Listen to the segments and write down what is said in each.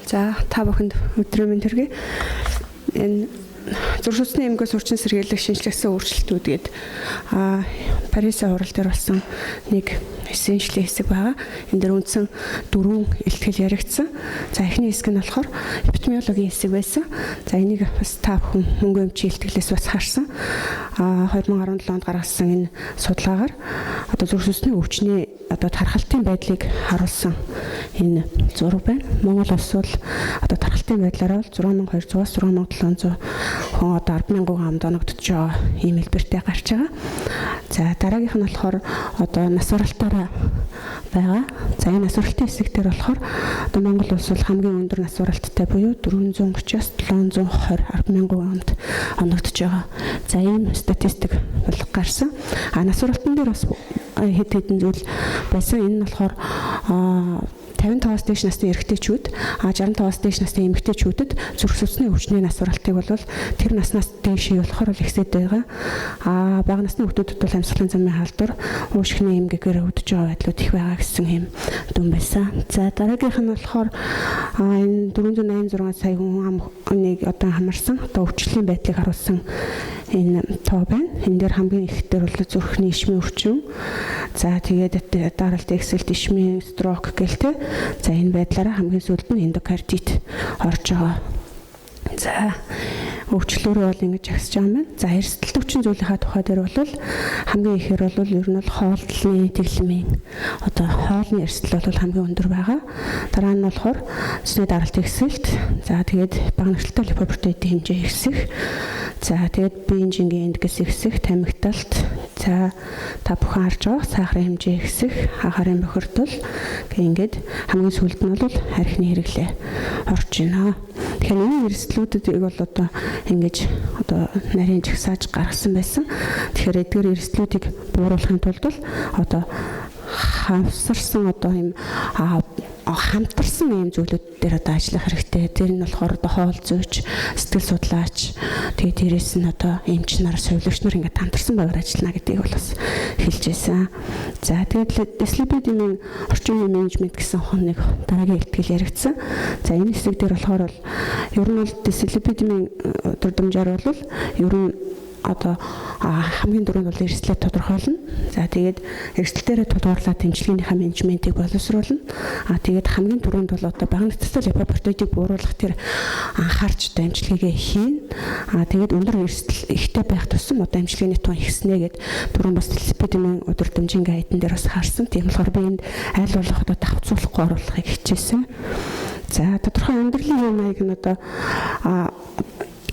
За та бүхэнд өдрийн мэнд хүргэе. Энэ зүрх судасны эмгээс урчин сэргийлэх шинжлэсэн өөрчлөлтүүд гээд Парисын хурал дээр болсон нэг шинжлэх хэсэг байгаа. Энэ дээр үндсэн дөрвөн илтгэл яригдсан. За эхний хэсэг нь болохоор эпидемиологийн хэсэг байсан. За энийг бас та бүхэн мөнгө эмчийн илтгэлээс бас харсан. 2017 онд гаргасан энэ судалгаагаар одоо зүрх судасны өвчний одоо тархалтын байдлыг харуулсан энэ зураг байна. Монгол улс бол одоо тархалтын байдлаараа бол 6200-аас 6700 хүн одоо 10,000 амд оногдож байгаа ийм хэлбэртэй гарч байгаа. За дараагийнх нь болохоор одоо нас баралтаараа байгаа. За энэ нас баралтын хэсэг дээр болохоор одоо Монгол улс бол хамгийн өндөр нас баралттай буюу 430-аас 720 10,000 амд оногдож байгаа. За ийм статистик бол гарсан. А нас баралтан дээр бас хэд хэдэн зүйл байсан. Энэ нь болохоор 55-аас дээш насны эрэгтэйчүүд, 65-аас дээш насны эмэгтэйчүүдэд зүрх судасны өвчний нас баралтыг бол тэр наснаас дээшээ болохоор бол ихсээд байгаа. Бага насны хүүхдүүдэд бол амьсгалын замын халдвар, уушгины эмгэгээр өвдөж байгаа байдлууд их байгаа гэсэн юм дүн байсан. За дараагийнх нь болохоор энэ 486 сая хүн амыг одоо хамарсан одоо өвчлөлийн байдлыг харуулсан энэ тоо байна. Энэ дээр хамгийн их дээр бол зүрхний ишмийн өвчин. За тэгээд дараалт эксэлт, ишмийн строк гэлтэй. За энэ байдлаараа хамгийн сүүлд нь эндокардит орж байгаа. За өвчлөөрөө бол ингэж агсаж байгаа юм байна. За эрсдэлт өвчин зүйлийнхаа тухай дээр бол хамгийн ихээр бол ер нь бол хооллолны тэглэмийн одоо хоолны эрсдэл бол хамгийн өндөр байгаа. Дараа нь болохоор цэсний даралт ихсэлт. За тэгээд бага нөхцөлтэй липопротеидийн хэмжээ ихсэх. За тэгээд биеийн жингийн эндгэс ихсэх, тамхиталт. За та бүхэн харж байгаа сахарын хэмжээ ихсэх, агарын бохирдол гэх ингээд хамгийн сүүлд нь бол архины хэрэглээ орж байна. Тэгэхээр энэ эрсдлүүдийг бол одоо ингэж одоо нарийн жагсааж гаргасан байсан. Тэгэхээр эдгээр эрсдлүүдийг бууруулахын тулд бол одоо хавсарсан одоо юм хамтарсан ийм зүйлүүд дээр одоо ажиллах хэрэгтэй. Тэр нь болохоор одоо хоол зүйч, сэтгэл судлаач, тэгээ дээрээс нь одоо эмч нар, сувилагч нар ингээд хамтарсан багаар ажиллана гэдгийг бол бас хэлж байсан. За тэгээд дислипидемийн орчин үеийн менежмент гэсэн хон нэг дараагийн илтгэл яригдсан. За энэ хэсэг дээр болохоор бол ер нь бол дислипидемийн дурдамжаар бол ер нь одоо хамгийн түрүүнд бол эрсдлээ тодорхойлно. За тэгээд эрсдэл дээрээ тулгуурлаад эмчилгээнийхээ менежментийг боловсруулна. Тэгээд хамгийн түрүүнд бол одоо бага нөхцөлтэй липопротеидийг бууруулах тэр анхаарч одоо эмчилгээгээ хийнэ. Тэгээд өндөр эрсдэл ихтэй байх тусам одоо эмчилгээний тун ихснэ гэд түрүүн бас липидемийн удирдамжийн гайдн дээр бас харсан. Тийм болохоор би энд аль болох одоо давхцуулахгүй оруулахыг хичээсэн. За тодорхой амьдралын хэв маяг нь одоо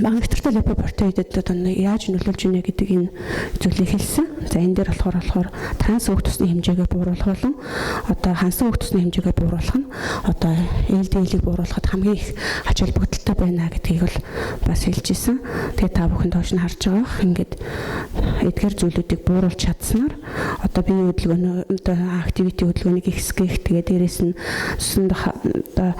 бага нөхцөлтэй липопротеидэд одоо яаж нөлөөлж ийнэ гэдэг энэ зүйлийг хэлсэн. За энэ дээр болохоор транс өөх тусны хэмжээгээ бууруулах болон одоо хансан өөх тусны хэмжээгээ бууруулах нь одоо LDL-ийг бууруулахад хамгийн их ач холбогдолтой байна гэдгийг бол бас хэлж исэн. Тэгээ та бүхэн доош нь харж байгаа. Ингээд эдгээр зүйлүүдийг бууруулж чадсанаар одоо биеийн хөдөлгөөнөө одоо activity хөдөлгөөнийг ихсгэх, тэгээ дээрээс нь цуснд одоо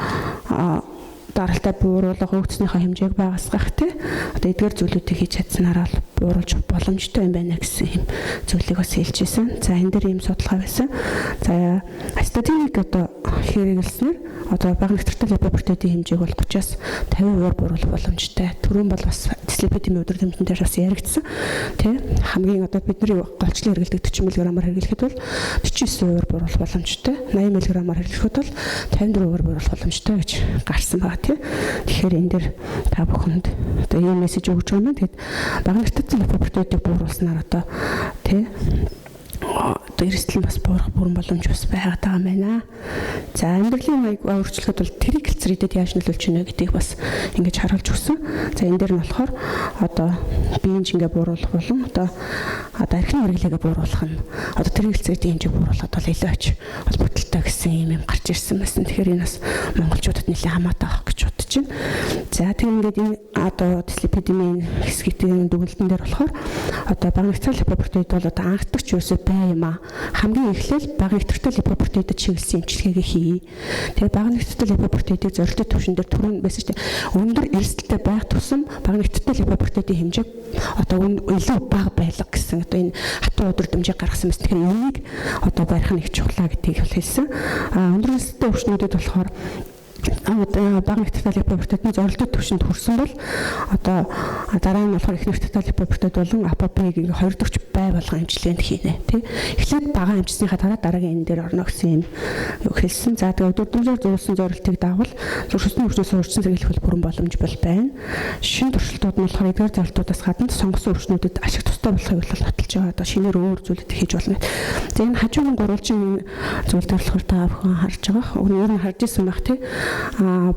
даралтай бууруулах, өвчнийхөө хэмжээг багасгах тий. Одоо эдгээр зүйлүүдийг хийж чадсанараа л бууруулж боломжтой юм байна гэсэн юм зүйлийг бас хэлж исэн. За энэ дээр ийм судалгаа байсан. За астатиник одоо хэрэглэснээр одоо бага нөхцөлтэй липопротеидийн хэмжээг бол 30-аас 50% бууруулах боломжтой. Түрүүн бол бас дислипидемийн өдөр тэмдэгтэн дээр бас яригдсан. Тий. Хамгийн одоо бидний голчлон хэрэглэдэг 40 мг-аар хэрэглэхэд бол 49% бууруулах боломжтой. 80 мг-аар хэрэглэхэд бол 54% бууруулах боломжтой гэж гарсан байгаа тий. Тэгэхээр энэ дээр та бүхэнд одоо ийм мессеж өгч байгаа юм. Тэгээд бага нөхцөлтэй липопротеидийг бууруулснаар одоо тий одоо эрсдэл нь бас буурах бүрэн боломж бас байгаад байгаа юм байна. За амьдралын маяг өөрчлөхөд бол триглицеридэд яаж нөлөөлж байна гэдгийг бас ингэж харуулж өгсөн. За энэ дээр нь болохоор одоо биеийн жингээ бууруулах болон одоо архины хэрэглээгээ бууруулах нь одоо триглицеридийн хэмжээг бууруулахад бол илүү ач холбогдолтой гэсэн юм гарч ирсэн байсан. Тэгэхээр энэ бас монголчуудад нэлээд хамаатай байх гэж бодож байна. За тэр ингээд энэ одоо дислипидемийн хэсгийн дүгнэлтэн дээр болохоор одоо бага нөхцөл липопротеид бол одоо анхдагч юусоо бай юм аа. Хамгийн эхлээл бага нөхцөлтэй липопротеидэд чиглэсэн эмчилгээгээ хий. Тэгээ бага нөхцөлтэй липопротеидийг зорилттой түвшин дээр түрүүн байсан шүү дээ. Өндөр эрсдэлтэй байх тусам бага нөхцөлтэй липопротеидийн хэмжээг одоо илүү бага байлга гэсэн одоо энэ хатуу өдөр дэмжиг гаргасан байсан. Тэгэхээр энийг одоо барих нь их чухлаа гэдгийг бол хэлсэн. Өндөр эрсдэлтэй өвчнүүдэд болохоор Одоо бага нягттай липопротеин зорилттой түвшинд хүрсэн бол одоо дараа нь болохоор их нягттай липопротеин болон ApoB-г хоёр дахь бай болгон эмчилгээнд хийнэ тий. Эхлээд бага эмчсэнийхаа дараа дараагийн энэ дээр орно гэсэн юм юу хэлсэн. За тэгээ өдөрдмжөөр зурсан зорилтыг дагвал зүрх судасны өвчнөөс урьдчилан сэргийлэх бол бүрэн боломж бол байна. Шинэ туршилтууд нь болохоор эдгээр зорилтуудаас гадна сонгосон өвчнүүдэд ашиг тустай болохыг бол баталж байгаа. Одоо шинээр өөр зүйлүүд хийж болно. За энэ хажуугийн гурвалжин зүйл дээр болохоор та бүхэн харж байгаа. Өөр нь харж ирсэн байх тий.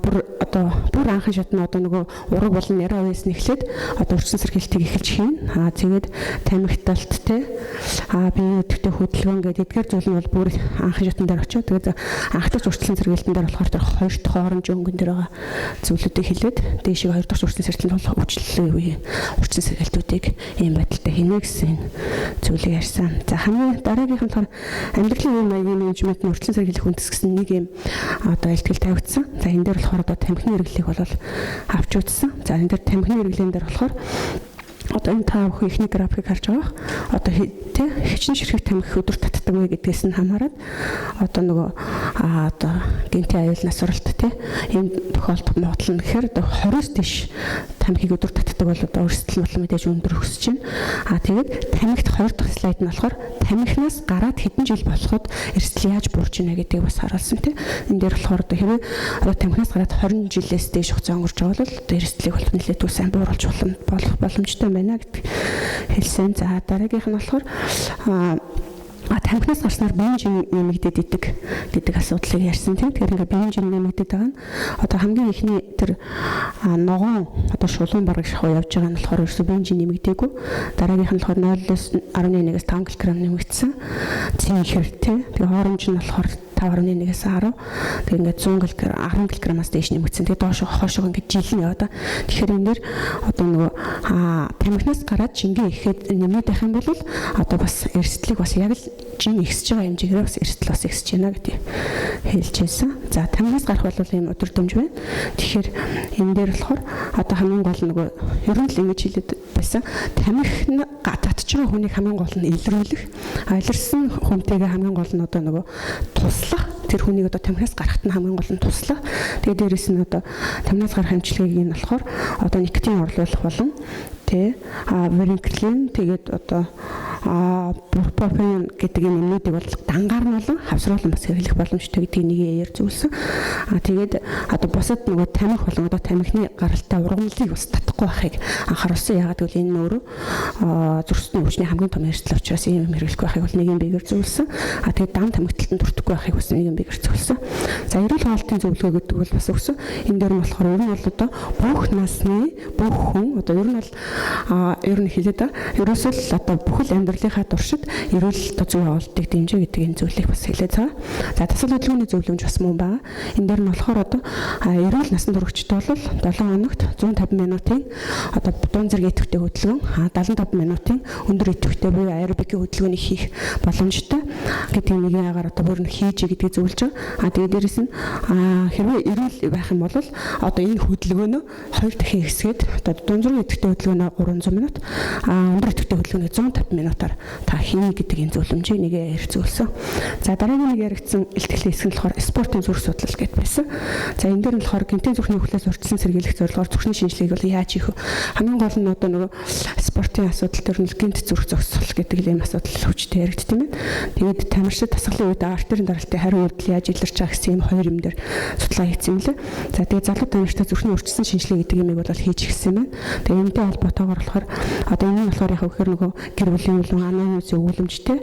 Бүр одоо бүр анхан шатны одоо нөгөө ураг болон яриа байсан эхлээд одоо урьдчилан сэргийлтийг эхэлж хийнэ. Тэгээд тамхиталт те бие идэвхтэй хөдөлгөөн гэдэг эдгээр зүйл нь бол бүр анхан шатн дээр очиод тэгээд анхдагч урьдчилан сэргийлтэн дээр болохоор тэр хоёр дахь оранж өнгөн дээр байгаа зүйлүүдийг хэлээд дээшээ хоёр дахь урьдчилан сэргийлтэнд бол өвчлөлийн үеийн урьдчилан сэргийлтүүдийг ийм байдалтай хийнэ гэсэн зүйлийг ярьсан. За хамгийн дараагийнх нь болохоор амьдралын үе маягийн менежмент нь урьдчилан сэргийлэх үндэс гэсэн нэг юм одоо илтгэл тавигдсан. За энэ дээр болохоор одоо тамхины хэрэглээг бол авч үзсэн. За энэ дээр тамхины хэрэглээн дээр болохоор одоо энэ та бүхэн эхний графикийг харж байгаа. Одоо тэ хичнээн ширхэг тамхи өдөр татдаг вэ гэдгээс нь хамаарат одоо нөгөө одоо гинтийн аюул насваралт тэ ийм тохиолдох магадлал нь гэхээр одоо 20-оос дээш тамхиг өдөр татдаг бол одоо өрсөлдөл болон мэдээж өндөр өсөж байна. Тэгээд тамхит хоёр дахь слайд нь болохоор тамхинаас гараад хэдэн жил болоход эрсдэл яаж буурч байна гэдгийг бас харуулсан тий. Энэ дээр болохоор одоо хэрвээ одоо тамхинаас гараад 20 жилээс дээш хугацаа өнгөрч байгаа бол одоо эрсдлийг бол нэлээдгүй сайн бууруулж болох боломжтой байна гэдэг хэлсэн. За дараагийнх нь болохоор тамхинаас гарснаар биеийн жин нэмэгдээд идэг гэдэг асуудлыг ярьсан тийм. Тэгэхээр ингээ биеийн жин нэмэгдээд байгаа нь одоо хамгийн эхний тэр ногоон одоо шулуун бараг шахуу явж байгаа нь болохоор ерөөсөө биеийн жин нэмэгдээгүй. Дараагийнх нь болохоор 0.1-ээс 5 кг нэмэгдсэн. Цэнхэр тийм. Тэгээ хоромж нь болохоор 5.1-ээс 10. Тэгээ ингээд 100 кг 10 кг-аас дээш нэмэгдсэн. Тэгээ доош хоошоо ингээд жил нь яваа да. Тэгэхээр энэ дэр одоо нөгөө тамхинаас гараад жингээ ихэд нэмээд байх юм бол одоо бас эрсдлийг бас яг л жин ихсэж байгаа хэмжээгээр бас эрсдэл бас ихсэж байна гэдэг хэлж байсан. За тамхинаас гарах бол ийм өдөрдөмж байна. Тэгэхээр энэ дээр болохоор одоо хамгийн гол нөгөө ер нь л ингэж хэлээд байсан. Тамхи татж байгаа хүнийг хамгийн гол нь илрүүлэх. Илэрсэн хүнтэйгээ хамгийн гол нь одоо нөгөө туслах. Тэр хүнийг одоо тамхинаас гарахт нь хамгийн гол нь туслах. Тэгээд дээрэс нь одоо тамхинаас гарах эмчилгээг нь болохоор одоо никотин орлуулах болон тэ варениклин тэгээд одоо бурпофен гэдэг юм юмнуудыг бол дангаар нь болон хавсруулан бас хэрэглэх боломжтой гэдгийг нэг яар зүйлсэн. Тэгээд одоо бусад нөгөө тамхи болон одоо тамхины гаралтай ургамлыг бас татахгүй байхыг анхааруулсан. Яагаад гэвэл энэ нь өөрөө зүрх судасны өвчний хамгийн том эрсдэл учраас ийм юм хэрэглэхгүй байхыг бол нэг юм биеэр зөвлөсөн. Тэгээд дан тамхиталтанд өртөхгүй байхыг бас нэг юм биеэр зөвлөсөн. За эрүүл хоолтын зөвлөгөө гэдэг бол бас өгсөн. Энэ дээр нь болохоор ер нь бол одоо бүх насны бүх хүн одоо ер нь бол ер нь хэлээд байгаа. Ерөөсөө л одоо бүхэл амьдралынхаа туршид эрүүл одоо зөв хоолтыг дэмжих гэдэг энэ зүйлийг бас хэлээд байгаа. За дасгал хөдөлгөөний зөвлөмж бас мөн байгаа. Энэ дээр нь болохоор одоо эрүүл насанд хүрэгчтэй бол 7 хоногт 150 минутын одоо дунд зэрэг идэвхтэй хөдөлгөөн, 75 минутын өндөр идэвхтэй буюу аэробикийн хөдөлгөөнийг хийх боломжтой гэдэг нэг яагаар одоо бүр нь хийж гэдгийг зөвлөж байгаа. Тэгээд дээрэс нь хэрвээ эрүүл байх юм бол одоо энэ хөдөлгөөнөө хоёр дахин ихсгээд одоо дунд зэрэг идэвхтэй хөдөлгөөнөө 300 минут, өндөр идэвхтэй хөдөлгөөнийг 150 минутаар та хийнэ гэдэг энэ зөвлөмжийг нэг ярь зөвлөсөн. За дараагийн нэг яригдсан илтгэлийн хэсэг нь болохоор спортын зүрх судлал гэдээ байсан. За энэ дээр нь болохоор гэмтэн зүрхний үхлээс урьдчилан сэргийлэх зорилгоор зүрхний шинжилгээг бол яаж хийх вэ? Хамгийн гол нь одоо нөгөө спортын асуудал төр нь гэмт зүрх зогсол гэдэг ийм асуудал хүчтэй яригддаг юм байна. Тэгээд тамирчид дасгалын үед артерийн даралтын хариу үйлдэл яаж илэрч байгаа гэсэн ийм хоёр юм дээр судалгаа хийсэн юм лээ. За тэгээд залуу тамирчдад зүрхний урьдчилан шинжилгээ гэдэг юмыг бол хийж ирсэн юм байна. Тэгээд энэтэй холбоотойгоор болохоор одоо энэ нь болохоор яг гэхээр нөгөө гэр бүлийн болон анааны өгүүлэмжтэй.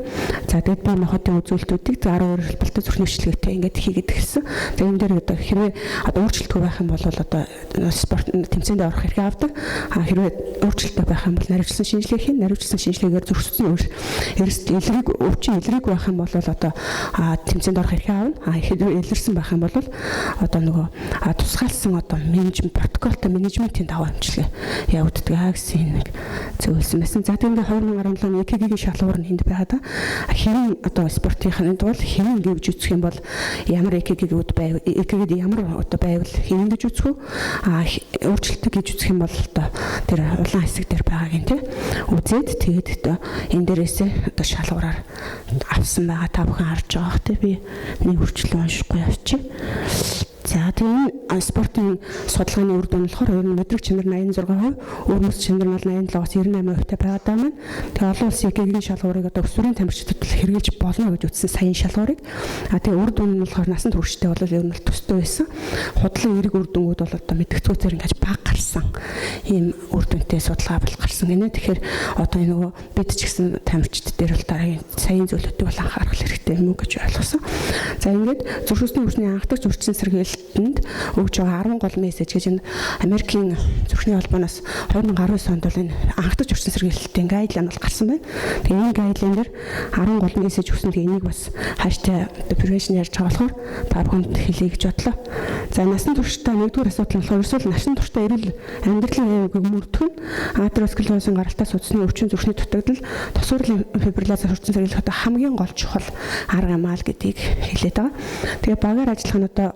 За тэгээд ба махбодын үзүүлэлтүүдийг 12 хэлбэлтэй зүрхний шинжилгээтэй ингээд хийгээд эхэлсэн. За энэ дээр одоо хэрвээ одоо өөрчлөлтгүй байх юм бол одоо спорт тэмцээнд орох эрхээ авдаг. Хэрвээ өөрчлөлттэй байх юм бол наривчлан шинжилгээ хийн. Наривчлан шинжилгээгээр зүрх судасны эрсдэл илрэг өвчин илрэг байх юм бол одоо тэмцээнд орох эрхээ авна. Хэрвээ илэрсэн байх юм бол одоо нөгөө тусгаалсан одоо менежмент протоколтой менежментийн дагуу эмчилгээ явагддаг гэсэн нэг зөвлөсөн байсан. За тэгээд 2017 оны ЭКГ-ийн шалгуур нь энд байгаа да. Хэрэн одоо спортынхын бол хэрэн гэвж үзэх юм бол ямар ЭКГ-үүд байв, ЭКГ-д ямар одоо байвал хэрэн гэж үзэх үү? Өөрчлөлттэй гэж үзэх юм бол одоо тэр улаан хэсэг дээр байгааг нь тий үзээд тэгээд одоо энэ дээрээсээ одоо шалгуураар авсан байгаа та бүхэн харж байгаа бох тий би нэг үрчлэн уншихгүй явчих. За тэгээ энэ спортын судалгааны үр дүн болохоор ер нь мэдрэг чанар 86%, өвөрмөц чанар нь бол 87-аас 98% та байгаад байгаа маань. Тэгээ олон улсын ЭКГ-ийн шалгуурыг одоо өсвөрийн тамирчдад хэрэглэж болно гэж үзсэн саяын шалгуурыг. А тэгээ үр дүн нь болохоор насан туршидтай бол ер нь бол төстэй байсан. Худлан эерэг үр дүнгууд бол одоо мэдгэцүүцээр ингэж бага гарсан ийм үр дүнтэй судалгаа бол гарсан гинэ. Тэгэхээр одоо энэ нөгөө бид ч гэсэн тамирчид дээр бол дараагийн саяын зүйлүүдийг бол анхаарах хэрэгтэй юм уу гэж ойлгосон. За ингээд зүрх судасны өвчний анхдагч үржин сэргийлэлтэнд өгж байгаа 10 гол мессеж гэж энэ Америкийн зүрхний холбооноос 2019 онд бол энэ анхдагч үржин сэргийлэлтийн гайдлайн бол гарсан байна. Тэгээ энэ гайдлайн дээр 10 гол мессеж өгсөн. Тэгээ энийг бас хааштай одоо prevention ярьж байгаа болохоор та бүхэнд хэлье гэж бодлоо. За насан туршдаа нэгдүгээр асуудал нь болохоор ерөөсөө насан туршдаа эрүүл амьдралын аюулгүй мөрдөх нь атеросклерозын гаралтай судасны өвчин зүрхний дутагдал, тосуурлын фибрилляцаас хүртэн сэргийлэх одоо хамгийн гол чухал арга юм аа л гэдгийг хэлээд байгаа. Тэгээ багаар ажиллах нь одоо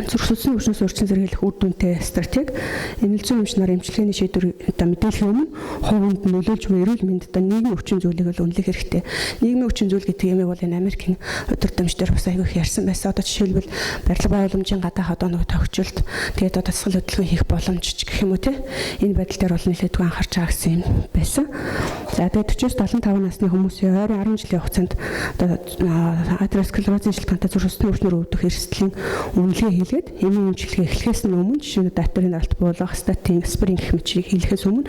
зүрх судасны өвчнөөс үржин сэргийлэх үр дүнтэй стратеги, эмнэлэг зүйн эмч нар эмчилгээний шийдвэр одоо мэдээлэхийн өмнө хувьд нөлөөлж буй эрүүл мэнд одоо нийгмийн өвчин зүйлийг бол үнэлэх хэрэгтэй. Нийгмийн өвчин зүйл гэдэг юм бол энэ Америкийн удирдамж дээр бас айгүй их ярьсан байсан. Одоо жишээлбэл барилга байгууламжийн гадаах одоо нөгөө тохиолдолд тэгээд одоо дасгал хөдөлгөөн хийх боломж гэх юм уу те. Энэ байдал дээр бол нэлээдгүй анхаарч байгаа гэсэн юм байсан. За тэгээд 40-75 насны хүмүүсийн ойрын 10 жилийн хугацаанд одоо атеросклерозын шилтгаантай зүрх судасны өвчнөр өвдөх эрсдлийн үнэлгээ хийлгээд эмийн эмчилгээ эхлэхээс нь өмнө жишээ нь артерийн даралт буулгах, статин, аспирин гэх мэтчийг хийлгэхээс өмнө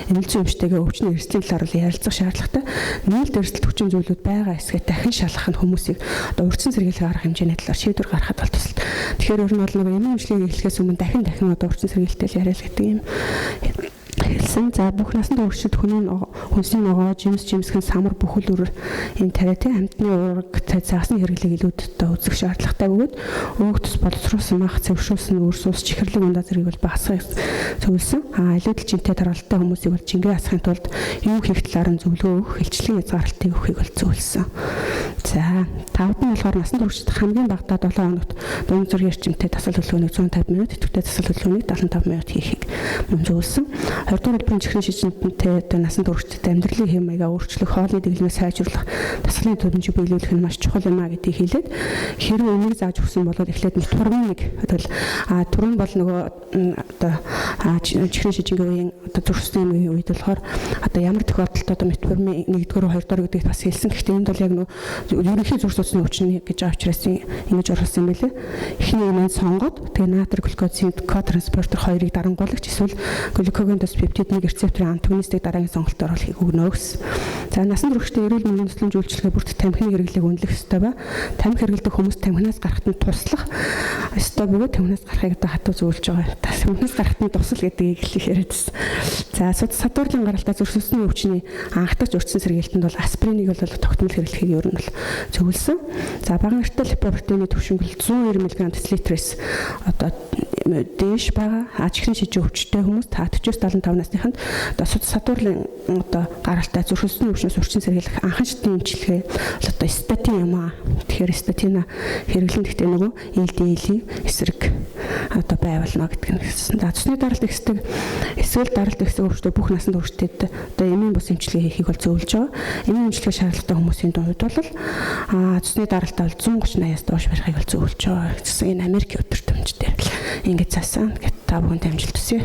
эмнэлэг зүйн эмчтэйгээ өвчний эрсдлийн талаар бол ярилцах шаардлагатай. Нээлт эрсдэлт хүчин зүйлүүд байгаа эсгээ дахин шалгах нь хүмүүсийг одоо урьдчилан сэргийлэх арга хэмжээний талаар шийдвэр гаргахад бол тусалд. Тэгэхээр ер нь бол нөгөө эмийн эмчилгээг эхлэхээс өмнө дахин одоо урьдчилан сэргийлэлтэй яриа л гэдэг юм хэлсэн. За бүх насан туршид хүний хүнсний ногоо, жимс жимсгэн самар бүхэл үр энэ тариа тий амьтны уураг цай загасны хэрэглээг илүүд одоо үзэх шаардлагатай бөгөөд өөг тус боловсруулсан мах, цэвэршүүлсэн үүрс ус, чихэрлэг ундаа зэргийг бол багасгах зөвлөсөн. А илүүдэл жинтэй таргалтай хүмүүсийг бол жингээ асахын тулд юу хийх талаар нь зөвлөгөө өгөх, хилчлийн хязгаарлалтыг өгөхийг бол зөвлөсөн. За тавд нь болохоор насан туршид хамгийн багадаа 7 хоногт дунд зүрхийн эрчимтэй дасгал хөдөлгөөнийг 150 минут, идэвхтэй дасгал хөдөлгөөнийг 75 минут хийхийг мөн зөвлөсөн. 20 дугаар хэлбэрийн чихрийн шижинтэй одоо насан туршидтай амьдралын хэв маягаа өөрчлөх, хоолны дэглэмээ сайжруулах, дасгалын төвлөрийг биелүүлэх нь маш чухал юм а гэдгийг хэлээд хэрвээ энийг зааж өгсөн бол эхлээд метформиныг одоо түрүүн бол нөгөө одоо чихрийн шижингийн үеийн одоо зүрх судасны үед болохоор одоо ямар тохиолдолд одоо метформин 1-р 2-р гэдгийг бас хэлсэн. Гэхдээ энд бол яг нөгөө ерөнхий зүрх судасны өвчин гэж байгаа учраас ингэж оруулсан юм байлээ. Эхний юм сонгоод тэгээ натрий глюкозын котранспортер 2-ыг дарангуулагч эсвэл глюкогон тус пептид 1 рецепторын антагонистыг дараагийн сонголтоор оруулахыг өгнө гэсэн. За насан туршидтай эрүүл мэндийн тусламж үйлчилгээ бүрт тамхины хэрэглээг үнэлэх ёстой ба тамхи хэрэглэдэг хүмүүс тамхинаас гарахад нь туслах ёстой бөгөөд тамхинаас гарахыг одоо хатуу зөвлөж байгаа. Тамхинаас гарахад нь тусал гэдгийг их яриадсэн. За садуурлын гаралтай зүрх судасны өвчний анхдагч урьдчилан сэргийлтэнд бол аспиринийг бол тогтмол хэрэглэхийг ер нь бол зөвлөсөн. За баган эртэл липопротеины түвшинг 190 мг децилитрээс одоо дээш байгаа чихрийн шижин өвчтэй хүмүүс 40-75 насныханд одоо садуурлын одоо гаралтай зүрх судасны өвчнөөс урьдчилан сэргийлэх анхан шатны эмчилгээ бол одоо статин юм аа. Тэгэхээр статина хэрэглэн гэхдээ нөгөө LDL-ийн эсрэг одоо байвална гэдэг нь хэлсэн. За цусны даралт ихсдэг эсвэл даралт ихсдэг өвчтөй бүх насан туршидад одоо эмийн бус эмчилгээ хийхийг бол зөвлөж байгаа. Эмийн эмчилгээ шаардлагатай хүмүүсийн дунд бол цусны даралтаа бол 130 80-аас доош барихыг бол зөвлөж байгаа гэсэн энэ Америкийн өдөртөмж дээр ингэж заасан. Та бүхэнд амжилт хүсье.